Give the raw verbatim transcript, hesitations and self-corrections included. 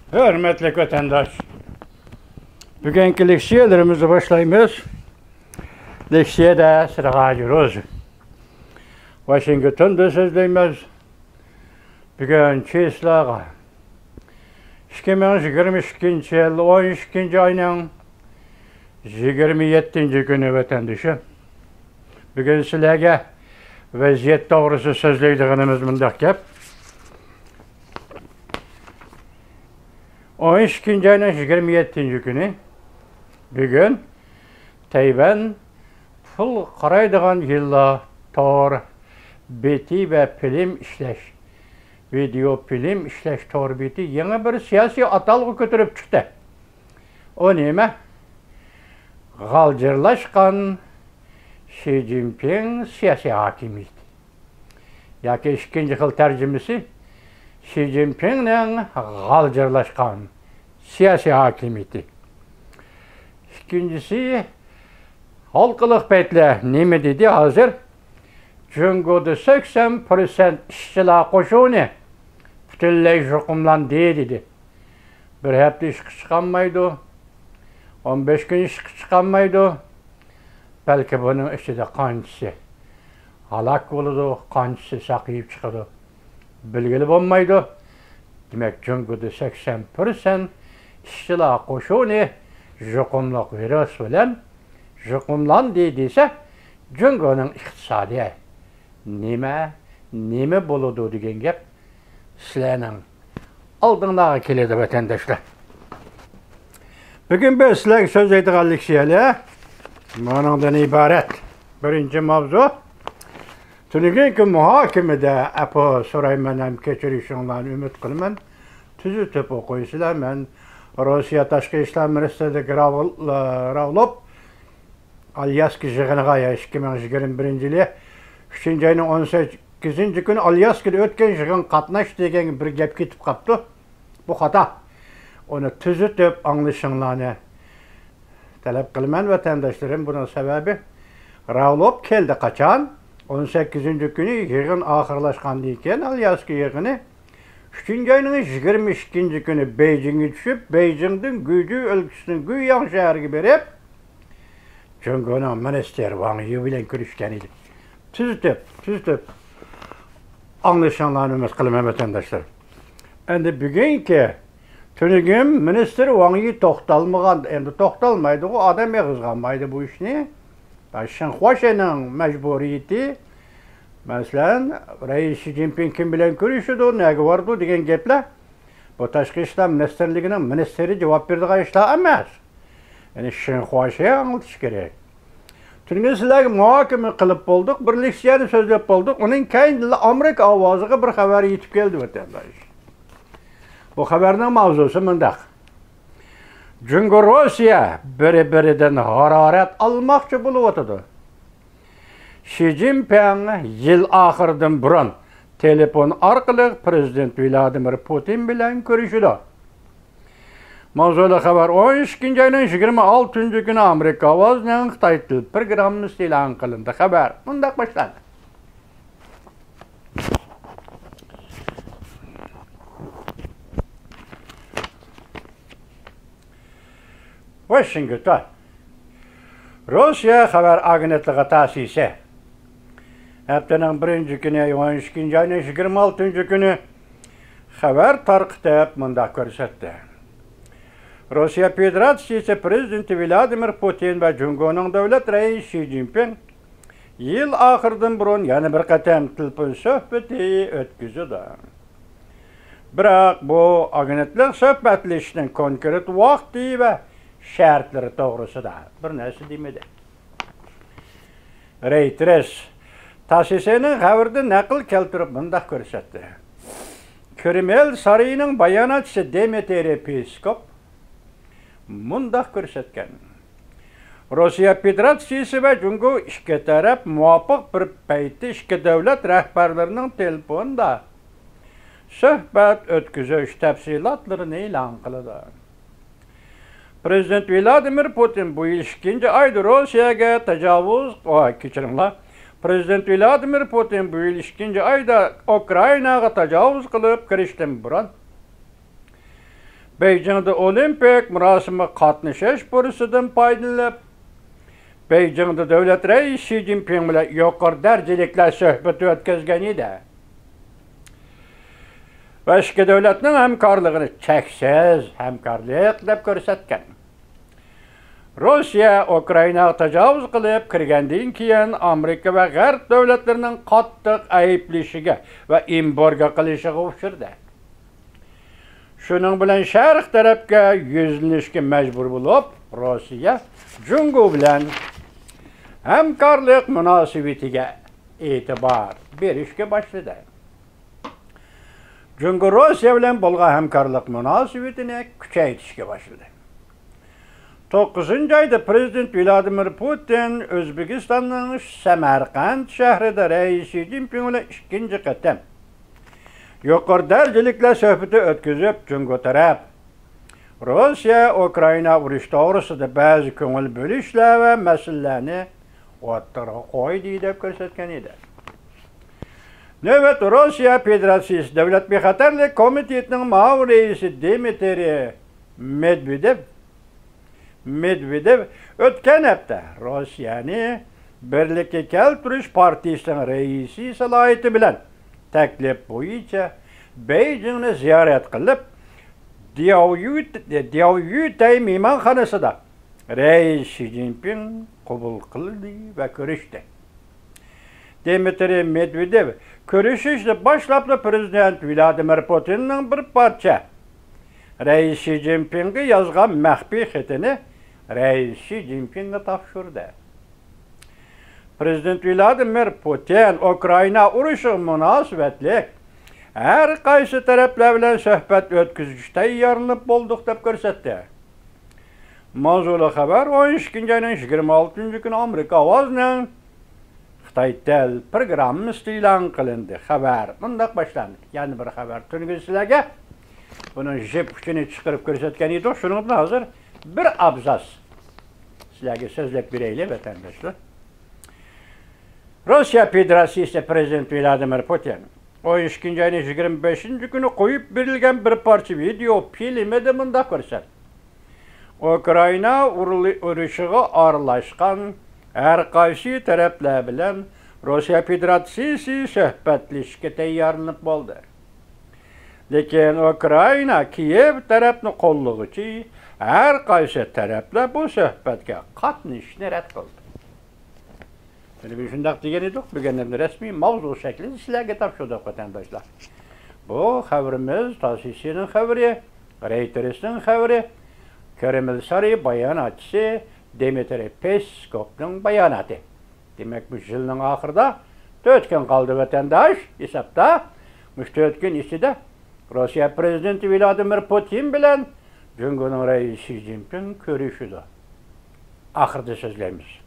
ھۆرمەتلىك ۋەتەنداش، بۈگۈنكى لېكسىيەلىرىمىزنى باشلايمىز. لېكسىيەدە سىلىغا ھاجىروز ۋاشىنگتوندا سۆزلەيمىز. بۈگۈن چىسلاغا ئىككى مىڭ يىگىرمە ئىككىنچى يىل ئون ئىككىنچى ئاينىڭ يىگىرمە يەتتىنچى كۈنى ۋەتەندىشىم. بۈگۈن سىلەرگە ۋەزىيەت توغرىسىدا سۆزلەيدىغىنىمىز مۇنداق گەپ. ئون ئىككىنچى ئاينىڭ يىگىرمە يەتتىنچى كۈنى بۈگۈن تەيۋەن پۇل قارايدىغان يىللار تور بېتى ۋە فىلىم ئىشلەش، ۋىدېئو فىلىم ئىشلەش تور بېتى يېڭى بىر سىياسىي ئاتالغۇ كۆتۈرۈپ چىقتى. ئۇ نېمە؟ غالجىرلاشقان شى جىنپىڭ سىياسىي ھاكىمىيىتى. ياكى ئىككىنچى خىل تەرجىمىسى، شى جىنپىڭنىڭ غالجىرلاشقان سىياسىي ھاكىمىيىتى. ئىككىنچىسى، ھالقىلىق پەيتلەر نېمە دېدى ھازىر؟ جۇڭگودا سەكسەن پىرسەنت ئىشچىلار قوشۇنى پۈتۈنلەي يۇقۇملاندى دېدى. بىر ھەپتە ئىشقا چىقالمايدۇ، ئون بەش كۈن ئىشقا چىقالمايدۇ. بەلكى بۇنىڭ ئىچىدە قانچىسى ھالاك بولىدۇ، قانچىسى ساقىيىپ چىقىدۇ، بىلگىلى بولمايدۇ. دېمەك، جۇڭگودا سەكسەن پىرسەنت ئىشچىلار قوشۇنى يۇقۇملۇق ۋىرۇس بىلەن يۇقۇملاندى دېسە، جۇڭگونىڭ ئىقتىسادى نېمە، نېمە بولىدۇ دېگەن گەپ سىلەرنىڭ ئالدىڭلارغا كېلىدۇ، ۋەتەنداشلار. بۈگۈن بىز سىلەرگە سۆزلەيدىغان لېكسىيەلەر مۇنىڭدىن ئىبارەت. بىرىنچى ماۋزۇ، تۈنۈگۈنكى مۇھاكىمىدە، ئەپۇ سورايمەن ھەم كەچۈرۈشۈڭلارنى ئۈمىد قىلىمەن، تۈزىتىپ ئوقۇيسىلەر. مەن روسىيە تاشقى ئىشلار مىنىستىرلىكى راۋۇل-، راۋلوپ ئالياسكا يىغىنىغا، يا ئىككى مىڭ يىگىرمە بىرىنچى يىلى ئۈچىنچى ئاينىڭ ئون سەككىزىنچى كۈنى ئالياسكىدا ئۆتكەن يىغىن قاتناشتى دېگەن بىر گەپ كېتىپ قاپتۇ. بۇ خاتا. ئۇنى تۈزىتىپ ئاڭلىشىڭلارنى تەلەپ قىلىمەن، ۋەتەنداشلىرىم. بۇنىڭ سەۋەبى، راۋلوپ كەلدى قاچان؟ ئون سەككىزىنچى كۈنى يىغىن ئاخىرلاشقاندىن كېيىن، ئالياسكا يىغىنى ئۈچىنچى ئاينىڭ يىگىرمە ئىككىنچى كۈنى بېيجىڭغا چۈشۈپ، بېيجىڭدىن گۇيجۇ ئۆلكىسىنىڭ گۇيياڭ شەھىرىگە بېرىپ، جۇڭگونىڭ مىنىستىرى ۋاڭ يى بىلەن كۆرۈشكەن ئىدى. تۈزىتىپ، تۈزىتىپ ئاڭلىشىڭلارنى ئۈمىد قىلىمەن، ۋەتەنداشلار. ئەمدى بۈگۈنكى، تۈنۈگۈن مىنىستىر ۋاڭ يى توختالمىغان، ئەمدى توختالمايدىغۇ، ئادەم ئېغىز قالمايدۇ بۇ ئىشنى. شېڭ خۇاشېنىڭ مەجبۇرىيىتى، مەسىلەن، رەئىس شى جىنپىڭ كىم بىلەن كۆرۈشىدۇ، نەگە بارىدۇ دېگەن گەپلەر، بۇ تاشقى ئىشلار مىنىستىرلىكىنىڭ مىنىستىرى جاۋاب بېرىدىغان ئىشلار ئەمەس. يەنى شېڭ خۇاشېن ئاڭلىتىش كېرەك. تۈنۈگۈن سىلەرگە مۇھاكىمە قىلىپ بولدۇق، بىر لېكسىيەنى سۆزلەپ بولدۇق. ئۇنىڭ كەينىدىنلا ئامېرىكا ئاۋازىغا بىر خەۋەر يېتىپ كەلدى، ۋەتەنداش. بۇ خەۋەرنىڭ ماۋزۇسى مۇنداق. جۇڭگو، روسىيە بىرى-بىرىدىن ھارارەت ئالماقچى بولۇۋاتىدۇ. شى جىنپىڭ يىل ئاخىرىدىن بۇرۇن تېلېفون ئارقىلىق پىرېزىدېنت ۋلادىمىر پۇتىن بىلەن كۆرۈشىدۇ. ماۋزۇلۇق خەۋەر ئون ئىككىنچى ئاينىڭ يىگىرمە ئالتىنچى كۈنى ئامېرىكا ئاۋازىنىڭ خىتاي تىل پروگراممىسىدا ئېلان قىلىندى. خەۋەر مۇنداق باشلاندى. ۋاشىنگتون. روسىيە خەۋەر ئاگېنتلىقى تاسسىسى ھەپتىنىڭ بىرىنچى كۈنى، ئون ئىككىنچى ئاينىڭ يىگىرمە ئالتىنچى كۈنى خەۋەر تارقىتىپ مۇنداق كۆرسەتتى. روسىيە فېدېراتسىيىسى پىرېزىدېنتى ۋلادىمىر پۇتىن ۋە جۇڭگونىڭ دۆلەت رەئىسى شى جىنپىڭ يىل ئاخىرىدىن بۇرۇن يەنە بىر قېتىم تېلېفون سۆھبىتى ئۆتكۈزىدۇ. بىراق بۇ ئاگېنتلىق سۆھبەتلىشىشنىڭ كونكرېت ۋاقتى ۋە شەرتلىرى توغرىسىدا بىر نەرسە دېمىدى. رەيتېرس تاسسىسىنىڭ خەۋىرىدىن نەقىل كەلتۈرۈپ مۇنداق كۆرسەتتى. كرېمىل سارىيىنىڭ باياناتچىسى دىمىترىي پېسكوف مۇنداق كۆرسەتكەن. روسىيە فېدېراتسىيىسى ۋە جۇڭگو ئىككى تەرەپ مۇۋاپىق بىر پەيتتە ئىككى دۆلەت رەھبەرلىرىنىڭ تېلېفوندا سۆھبەت ئۆتكۈزۈش تەپسىلاتلىرىنى ئېلان قىلىدۇ. پىرېزىدېنت ۋلادىمىر پۇتىن بۇ يىل ئىككىنچى ئايدا روسىيەگە تاجاۋۇز، ۋاي، كەچۈرۈڭلار. پىرېزىدېنت ۋلادىمىر پۇتىن بۇ يىل ئىككىنچى ئايدا ئۇكرائىناغا تاجاۋۇز قىلىپ كىرىشتىن بۇرۇن، بېيجىڭدا ئولىمپىك مۇراسىمغا قاتنىشىش پۇرسىتىدىن پايدىلىنىپ، بېيجىڭدا دۆلەت رەئىسى شى جىنپىڭ بىلەن يۇقىرى دەرىجىلىكلەر سۆھبىتى ئۆتكۈزگەن ئىدى ۋە ئىككى دۆلەتنىڭ ھەمكارلىقىنى چەكسىز ھەمكارلىق دەپ كۆرسەتكەن. روسىيە ئۇكرائىناغا تاجاۋۇز قىلىپ كىرگەندىن كېيىن، ئامېرىكا ۋە غەرب دۆلەتلىرىنىڭ قاتتىق ئەيىبلىشىگە ۋە ئېمبارگو قىلىشىغا ئۇچرىدى. شۇنىڭ بىلەن شەرق تەرەپكە يۈزلىنىشكە مەجبۇر بولۇپ، روسىيە جۇڭگو بىلەن ھەمكارلىق مۇناسىۋىتىگە ئېتىبار بېرىشكە باشلىدى. جۇڭگو روسىيە بىلەن بولغان ھەمكارلىق مۇناسىۋىتىنى كۈچەيتىشكە باشلىدى. توققۇزىنچى ئايدا پىرېزىدېنت ۋلادىمىر پۇتىن ئۆزبېكىستاننىڭ سەمەرقەنت شەھىرىدە رەئىس شى جىنپىڭ بىلەن ئىككىنچى قېتىم يۇقىرى دەرىجىلىكلەر سۆھبىتى ئۆتكۈزۈپ، جۇڭگو تەرەپ روسىيە ئۇكرائىنا ئۇرۇشى توغرىسىدا بەزى كۆڭۈل بۆلۈشلەر ۋە مەسىلىلەرنى ئوتتۇرىغا قويدى دەپ كۆرسەتكەن ئىدى. نۆۋەتتە روسىيە فېدېراتسىيىسى دۆلەت بىخەتەرلىك كومىتېتىنىڭ مۇئاۋىن رەئىسى دىمىترىي مېدۋېدېۋ، مېدۋېدېۋ ئۆتكەن ھەپتە روسىيەنى بىرلىككە كەلتۈرۈش پارتىيىسىنىڭ رەئىسى سالاھىيىتى بىلەن تەكلىپ بويىچە بېيجىڭنى زىيارەت قىلىپ، دياۋيۈ-، دياۋيۈتەي مېھمانخانىسىدا رەئىس شى جىنپىڭ قوبۇل قىلدى ۋە كۆرۈشتى. دىمىترىي مېدۋېدېۋ كۆرۈشۈشتىن باشلاپلا پىرېزىدېنت ۋلادىمىر پۇتىننىڭ بىر پارچە رەئىس شى جىنپىڭغا يازغان مەخپىي خېتىنى رەئىس شى جىنپىڭغا تاپشۇردى. پىرېزىدېنت ۋلادىمىر پۇتىن ئۇكرائىنا ئۇرۇشىغا مۇناسىۋەتلىك ھەر قايسى تەرەپلەر بىلەن سۆھبەت ئۆتكۈزۈشكە تەييارلىنىپ بولدۇق دەپ كۆرسەتتى. ماۋزۇلۇق خەۋەر ئون ئىككىنچى ئاينىڭ يىگىرمە ئالتىنچى كۈنى ئامېرىكا ئاۋازىنىڭ خىتاي تىل پروگراممىسىدا ئېلان قىلىندى. خەۋەر مۇنداق باشلاندى. يەنە بىر خەۋەر تۈنۈگۈن سىلەرگە بۇنىڭ ژىپ ئۇچىنى چىقىرىپ كۆرسەتكەن ئىدۇق. شۇنىڭدىن ھازىر بىر ئابزاس سىلەرگە سۆزلەپ بېرەيلى، ۋەتەنداشلار. روسىيە فېدېراتسىيىسى پىرېزىدېنتى ۋلادىمىر پۇتىن ئون ئىككىنچى ئاينىڭ يىگىرمە بەشىنچى كۈنى قويۇپ بېرىلگەن بىر پارچە ۋىدېئو فىلىمىدا مۇنداق كۆرسەتتى: ئۇكرائىنا ئۇرۇلى-، ئۇرۇشىغا ئارىلاشقان ھەر قايسى تەرەپلەر بىلەن روسىيە فېدېراتسىيىسى سۆھبەتلىشىشكە تەييارلىنىپ بولدى. لېكىن ئۇكرائىنا كىيېۋ تەرەپنى قوللىغۇچى ھەر قايسى تەرەپلەر بۇ سۆھبەتكە قاتنىشىشنى رەت قىلدى. يەنە بىر شۇنداق دېگەن ئىدۇق، بۈگۈن ئەمدى رەسمىي ماۋزۇ شەكلىدە سىلەرگە تاپشۇردۇق، ۋەتەنداشلار. بۇ خەۋىرىمىز تاسسىسىنىڭ خەۋىرى، رەيتېرسنىڭ خەۋىرى، كرېمل سارىيى باياناتچىسى دىمىترىي پېسكوۋنىڭ باياناتى. دېمەك، مۇشۇ يىلنىڭ ئاخىرىدا تۆت كۈن قالدى، ۋەتەنداش. ھېسابتا مۇشۇ تۆت كۈن ئىچىدە روسىيە پىرېزىدېنتى ۋلادىمىر پۇتىن بىلەن جۇڭگونىڭ رەئىسى شى جىنپىڭ كۆرۈشىدۇ. ئاخىرىدا سۆزلەيمىز.